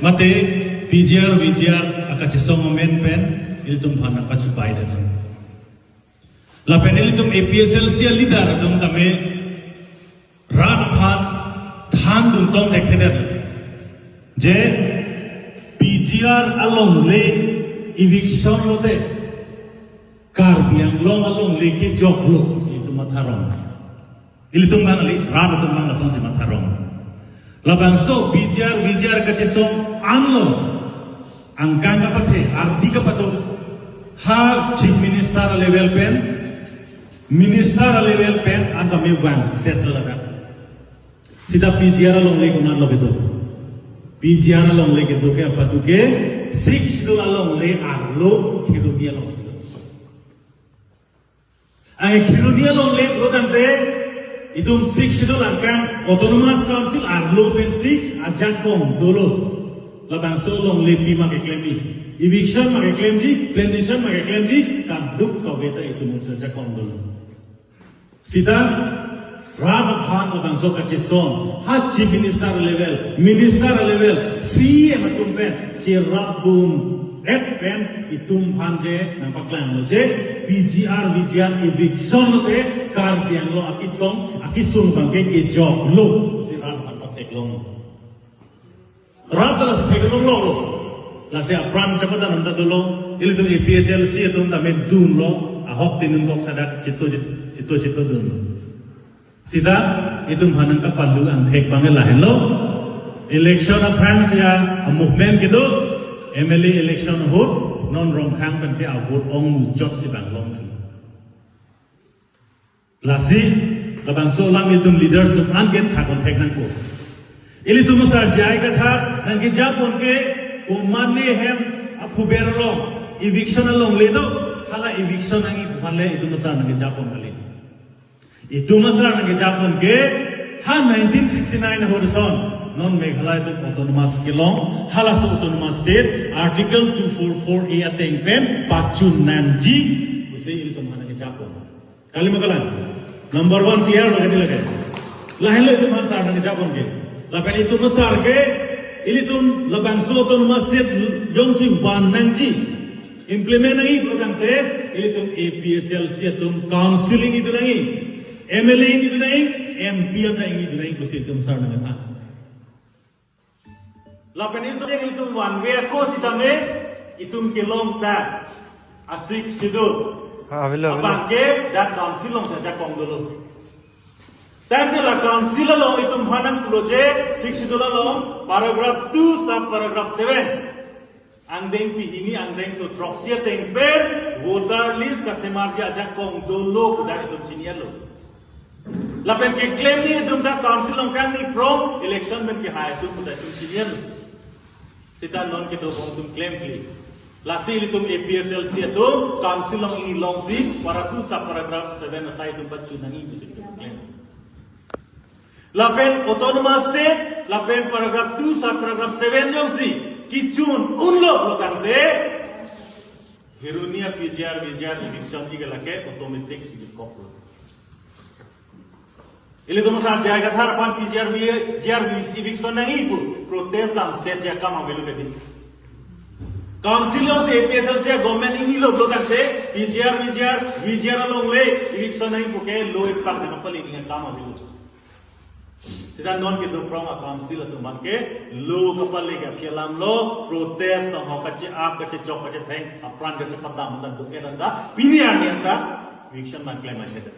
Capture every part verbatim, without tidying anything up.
mate P G R V G R akachesong amen pen ilitum aphan nangpachupai dana. Lapen ilitum A P H L C a leader atum tame rat aphan thandun tong thekthe det. Je P G R alongle eviction lote Karbi Anglong alongle kejoklo pusi itum matha rong. Ilitum abang kali, rat atum abang lasonsi matha rong. Labangso P G R V G R kachesong anlo angkang kapathe, ardi kapado, ha Chief Minister level pen, Minister level pen an kami vangset ladak. Sita P G R alongle konat lo kedo? P G R alongle kedo ke apa tu ke? Sixth Schedule alongle arlo Kheroni alongsi lo. Ai Kheroni alongle lo tangte itum Sixth Schedule angkang Autonomous Council arlo pensi ajakong dolo. Labangso alongle pi ma keklemji? Eviction ma keklemji, plantation ma keklemji, kaduk kave ta itum unsa ajakong dolo. Sita rat aphan labangso kachesong, ha Chief Minister level, Minister level, C E M atum pen cherapdun et pen itum aphan je nangpaklanglo je P G R V G R eviction lote Karbi Anglong akesong, akesung abangke kejoklo pusi rat aphan patheklong. Rat ta lasi theklong lo. Lasi apran chapadan anta dolo. Ilitum A P H L C atum tame dunlo. Ahok tinun bok sadak chito chito chito dun. Sita itum aphan nangkapalu angthek abang lahenlo. Election aphrangsi a movement kedo, M L A election ahut non Rongkhang pen ke avote ong muchotsi bang long thu. Lasi labangso alam itum leaders atum an ke thakon thek nangpo. Ilitum asar J I Kathar nangkejapon ke komatne hem aphuber along eviction alongle do, hala eviction nangji pu aphan le itum asar nangkejapon kali. Itum asar nangkejapon ke ha nineteen sixty-nine ahut ason non Meghalaya atum autonomous kelong, halaso autonomous state Article two four four A ateng pen pachun nangji pusi ilitum aphan nangkejapon. Kali ma kalang? Number one clear lo kali lake. Lahenlo itum aphan sar nangkejapon ke. Lapen itum asar ke ilitum labangso autonomous state jongsi van nangji, implement nangji pu tangte ilitum A P H L C atum council ingni dun nangji, M L A ingni dun nangji, M P anta ingni dun nangji pusi itum asar nangkethan. Lapen itum, itum vanve ako sitame itum kelong ta a-Sixth Schedule. Ha, avelo, avelo. Abangke dak council alongsi ajakong dolo. Tangte la council along itum aphan nangpulo je Sixth Schedule along paragraph two sub paragraph seven, angdeng pehini angdengso throksi ateng pen voter list kasemarji ajakong dolo pu dak itum chinilo. Lapen keklemji itum ta council along kangni from election pen kehai atum pu dak itum chinilo. Sita non kedobom atum klemkle. Lasi ilitum A P H L C atum council along ingni longsi para two sub paragraph seven asai itum pachun nangji pusi itum klem. Lapen autonomous state, lapen paragraph two sub paragraph seven jongsi kechun unlo lo tangte Kheroni a-P G R V G R eviction ji ke lake automatic si kekoklo. Ilitum asar J I Kathar aphan P G R V G R eviction nangji pu protest lamset ji akam avelo kedi. Council alongsi A P H L C government ingnilo lo tangte P G R V G R V G R alongle eviction nangji pu ke law ipak nangpale nangji akam avelo. Sita non kedo phrong a-council atum abangke law kapale ke aphi alam lo, protest nang ho kache-ap kachechok kachetheng apran kachepadam anta do-et anta pini arni anta eviction abang klem ahedet.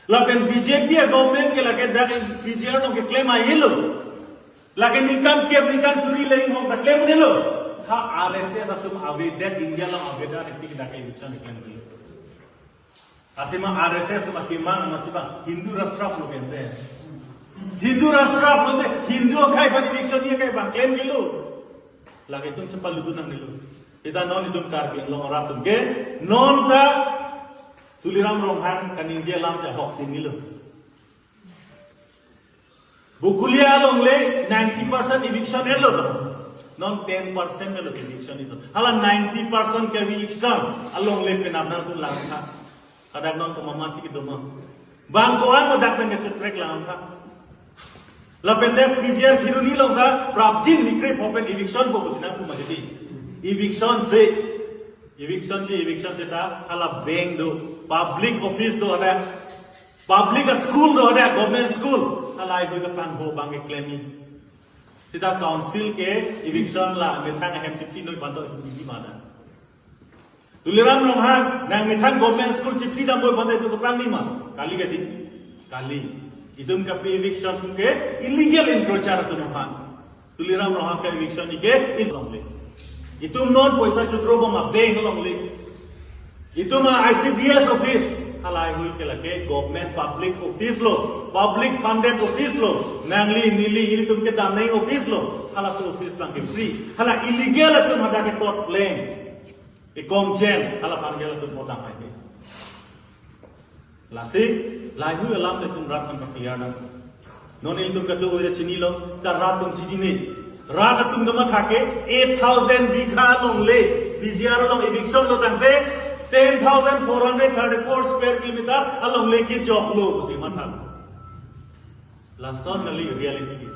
Lapen B J P a-government ke lake dak P G R along keklem ahelo. Lake ningkan kep ningkan suri le inghong ta klemdelo. Ha R S S atum avedet, India along avedet, itik dak eviction klemdelo. Athema R S S atum akemang amatsi bang Hindu Rashtra pulo kente. Hindu Rashtra pulote Hindu akhei aphan eviction ji akhei abang klemdelo. Lake itum chepalutdun nangnelo. Sita non itum Karbi Anglong arat atum ke non ta Tuliram Ronghang kaningje alamsi ahok tinilo. Bokolia alongle ninety percent eviction etlo. Non ten percent lo eviction ito. Hala ninety percent ke eviction alongle penap nangtum langtha. Kadang non kemamasi kedo ma. Bang ko-an mo dak pen kacheprek langtha. Lapen det P G R Kheroni along ta prapjin ni krep hopen eviction po pusi nangpu ma jadi. Eviction si, eviction si, eviction seta hala bank do, public office do ada, public school do ada, government school. Halahei hui kapangho abang ke klem-i. Seta council ke eviction la methang ahem chipri noi bando di mana. Tuliram Ronghang nang methang government school chipri dam boi bando itum kapangni ma? Kali kadi? Kali. Itum kapi eviction ke illegal encroacher atum aphan. Tuliram Ronghang ke eviction ke illegal longle. Itum non poisa chotro bom a bank longle. Itum a I C D S office. Halahei hui ke lake government public office lo, public funded office lo. Nangli neli ilitum kedam nangji office lo. Halaso office abang ke free. Hala illegal atum hadak ke court lang. Ekong chen, hala aphan ke latum potang hai ke. Lasi, lahei hui alam te itum rat aphan clear nang. Non ilitum kadokave chinilo, ta rat atum chinine. Rat atum kamatha ke eight thousand bigha longle, P G R along eviction lo tangte, ten thousand four hundred thirty-four square kilometer alongle kejok lo pusi matha. Lason kali reality ke.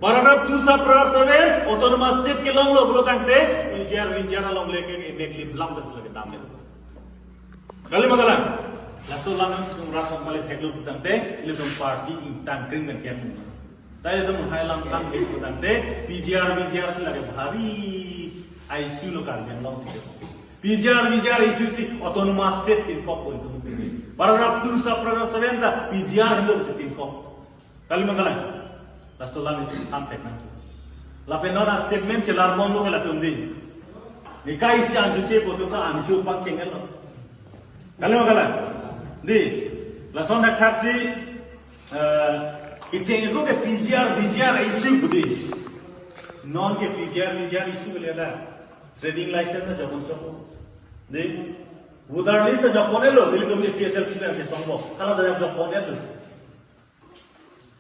Paragraph two sub paragraph seven, autonomous state kelong lo pulo tangte, P G R, V G R alongle ke emek lim lam das lagi tamil. Kali ma kalang? Laso lang nang situng rat kong balik thek lo pulo tangte, ilitum party ingtang kring pen kem. Ta ilitum hai lang tang ke pulo tangte, P G R, V G R si lagi bhari issue lo Karbi Anglong si. P G R, V G R issue si autonomous state pinkok ko itum. Paragraph two sub paragraph seven ta P G R lo si pinkok. Kali ma kalang? Laso lang itum ham thek nang. Lapen non a statement chelar bom lo ke latum di. Nekai isi anju che po atum ta anju pang chengel lo. Kali ma kalang? Di. Lason dak thaksi, eh, kecheng ko ke P G R, V G R issue budi. Non ke P G R, V G R issue le da. Trading license ta jokpon chok. Di. Voter list ta jokpon lo, ilitum ke P S L C pen ke songbo. Hala ta jokpon lo.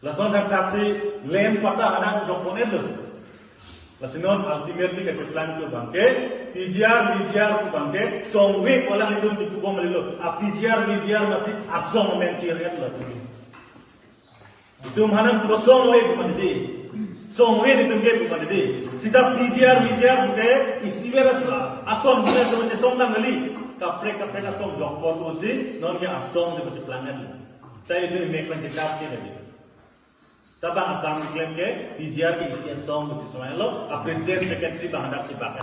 Lason dak thaksi land patta anak jokpon lo. Lasi non ultimately kacheplang ke abang ke, P G R, V G R abang ke, songve pu alang itum chipu bom lo. A P G R, V G R masi asong amen si ret lo. Itum hanang pulo songve pu mandi. Songve itum ke pu mandi. Seta P G R, V G R ke, isi vera sa, asong bina itum ke song nang kali. Kaprek kaprek asong jokpon pusi, non ke asong si kacheplang lo. Ta itum mek pen checharche lagi. Ta bang akam klem ke, P G R ke isi asong pusi song lo, a president secretary bang hadak chebak.